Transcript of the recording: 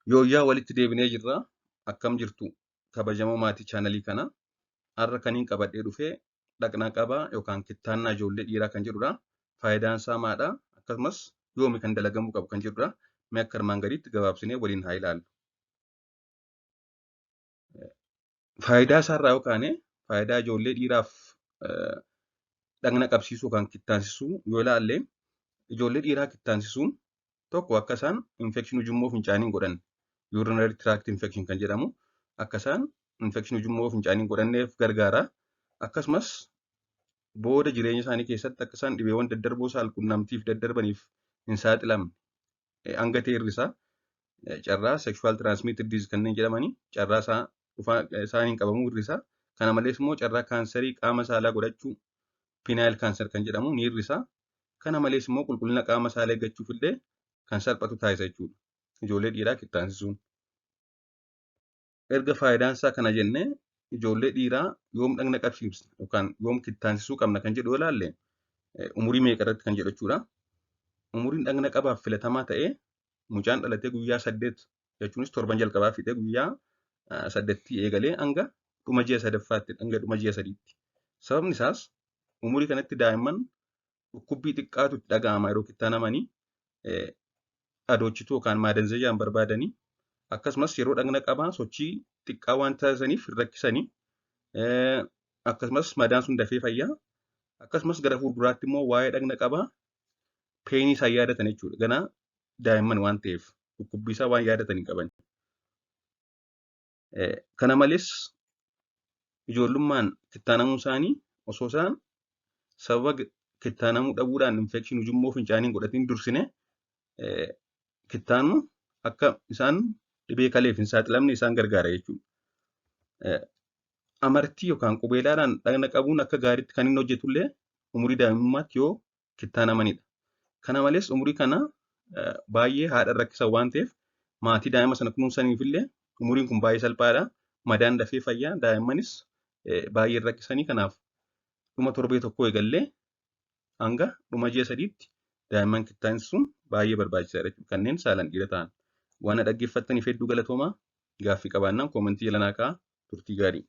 Yooyyaa walitti deebinee jirra. Akkam jirtu kabajamoo maatii chaanalii kanaa. Har'a kaniin qabadhee dhufee dhaqna qabaa yookaan kittaannaa ijoollee dhiiraa kan jedhudha. Faayidaan isaa maadha? Akkasumas yoomi kan dalagamuu qabu kan jedhudha. Mee akka armaan gadiitti gabaabsinee waliin haa ilaallu. Faayidaa isaarraa yoo kaane faayidaa ijoollee dhiiraaf dhaqna qabsiisuu yookaan kittaansisuu yoo ilaalle ijoollee dhiiraa kittaansisuun tokko akka isaan infekshinii ujummoo fincaanii hin godhanne urinary tract infection kan jedhamu akka isaan infekshinii ujummoo fincaanii hin godhanneef gargaara. Akkasumas booda jireenya isaanii keessatti akka isaan dhibeewwan daddarboo saalqunnamtiif daddarbaniif hin saaxilamne hanga ta'e hir'isa. Carraa sexual transmitted disease kanneen jedhamanii carraa isaa isaaniin qabamuu hir'isa. Kana malees immoo carraa kaansarii qaama saalaa godhachuu penile cancer kan jedhamu ni hir'isa. Kana malees immoo qulqullina qaama saalaa eeggachuuf illee kan salphatu taasisa jechuudha. Ijoollee dhiiraa kittaansisuun. Erga faayidaan isaa kana jennee ijoollee dhiiraa yoom dhaqna qabsiisna yookaan yoom kittaansisuu qabna kan jedhu yoo ilaalle umurii meeqa irratti kan jedhu jechuudha. Umuriin dhaqna qabaaf filatamaa ta'ee mucaan dhalatee guyyaa 8 jechuunis torban jalqabaa fixee guyyaa 8 eegalee hanga dhuma ji'a sadaffaatti hanga dhuma ji'a sadiitti. Sababni isaas umurii kanatti daa'imman dhukkubbii xiqqaatu itti dhaga'ama yeroo kittaanamanii adoochituu yookaan maadanzayyaan barbaadanii akkasumas yeroo dhaqna qabaa sochii xiqqaa waan taasisaniif hin rakkisanii akkasumas madaan sun dafee fayyaa akkasumas gara fuulduraatti immoo waa'ee dhaqna qabaa peenii isaan yaadatan jechuudha. Ganaa daa'imman waan ta'eef dhukkubbii isaa waan yaadatan hin qaban. Kana malees ijoollummaan kittaanamuu isaanii osoo isaan sababa kittaanamuu dhabuudhaan infekshinii ujummoo fincaanii hin godhatin dursine kittaanuu akka isaan dhibee kaleef hin saaxilamne isaan gargaara jechuudha. Amartii yookaan qubeelaadhaan dhaqna qabuun akka gaariitti kan inni hojjetullee umurii daa'imummaatti yoo kittaanamanidha. Kana malees umurii kana baay'ee haadha rakkisan waan ta'eef maatii daa'ima sana kunuunsaniif illee umuriin kun baay'ee salphaadha. Madaan dafee fayyaa daa'immanis baay'ee rakkisanii kanaaf dhuma torbee tokkoo eegallee hanga dhuma ji'a sadiitti daa'imman kittaansisuun baay'ee barbaachisaadha jechuudha. Kanneen saalaan dhiira ta'an. Waan na dhaggeeffattaniif hedduu galatoomaa. Gaaffii qabaannaan koomentii jala naa kaa'aa. Turtii gaarii.